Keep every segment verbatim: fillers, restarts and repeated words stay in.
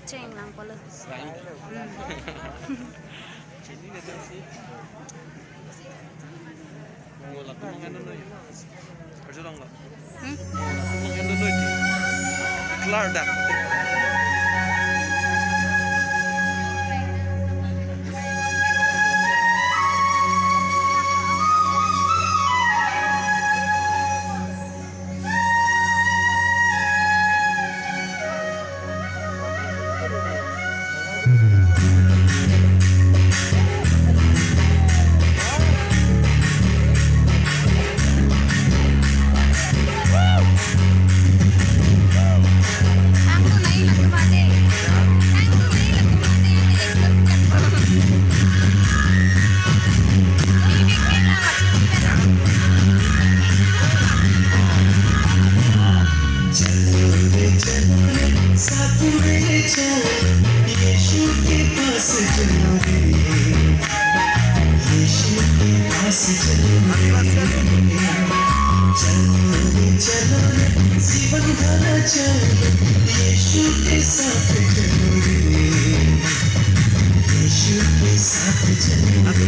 Cheng lang polo. Lang. Hmm. Chini na si. Mongol atum ang ano no yun. Arjo lang lang. Hmm? Ang ano no yun. Klar da. चलो रे चलो रे साथ में ले चलो, यीशु के पास चलो रे, यीशु के पास चलो रे। चलो रे चलो रे जीवन भरा चलो, यीशु के साथ चलो रे, यीशु के साथ चलो रे।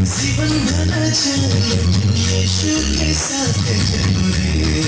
जीवन भर चलो, यीशु के साथ चलो रे।